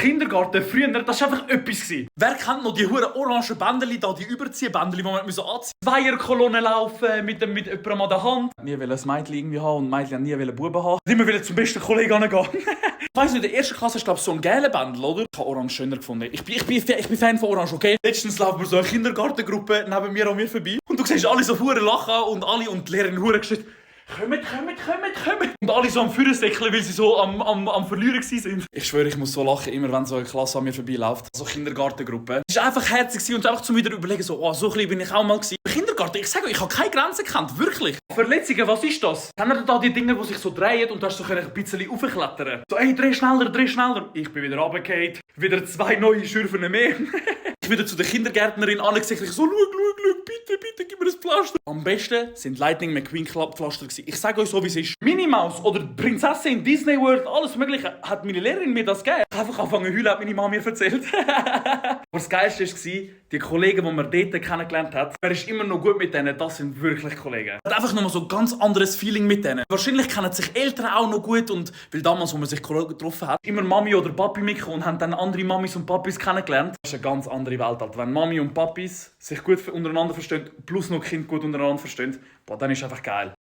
Kindergarten früher, das war einfach etwas. Wer kennt noch die huren orangen Bändeli da, die Überziehbändeli, die man anziehen musste? Zweierkolonne laufen mit jemandem an der Hand. Nie ein Mädchen irgendwie haben und Mädchen nie Buben haben. Immer wieder zum besten Kollegen gehen. Ich weiss nicht, in der ersten Klasse ist glaube ich so ein gelber Bändel, oder? Ich habe Orange schöner gefunden. Ich bin Fan von Orange, okay? Letztens laufen wir so eine Kindergartengruppe neben mir an mir vorbei. Und du siehst alle so hure lachen und die Lehrerin hure gestellt. Kommt. Und alle so am Führersäckchen, weil sie so am Verlieren waren. Ich schwöre, ich muss so lachen, immer wenn so eine Klasse an mir vorbeiläuft. So Kindergartengruppe. Es war einfach herzig und einfach zum wieder überlegen, so klein bin ich auch mal gewesen. Kindergarten, ich sage euch, ich habe keine Grenzen gekannt, wirklich. Verletzungen, was ist das? Kennen ihr da die Dinge, die sich so drehen und du hast so ein bisschen aufklettern? So, ey, dreh schneller. Ich bin wieder runtergefallen. Wieder 2 neue Schürfen mehr. Ich wieder zu der Kindergärtnerin angesagt, so, schau, bitte, gib mir ein Pflaster. Am besten sind Lightning McQueen Pflaster gewesen. Ich sage euch so, wie es ist. Minnie Maus oder Prinzessin, Disney World, alles mögliche. Hat meine Lehrerin mir das gegeben. Ich habe einfach angefangen zu heulen, hat meine Mama mir erzählt. Aber das Geilste war, die Kollegen, die man dort kennengelernt hat, er ist immer noch gut mit denen, das sind wirklich Kollegen. Er hat einfach nochmal so ein ganz anderes Feeling mit denen. Wahrscheinlich kennen sich Eltern auch noch gut und weil damals, wo man sich getroffen hat, immer Mami oder Papi mitgekommen und haben dann andere Mamis und Papis kennengelernt. Das ist eine ganz andere Welt. Halt. Wenn Mami und Papis sich gut untereinander verstehen, plus noch Kind gut untereinander verstehen, boah, dann ist einfach geil.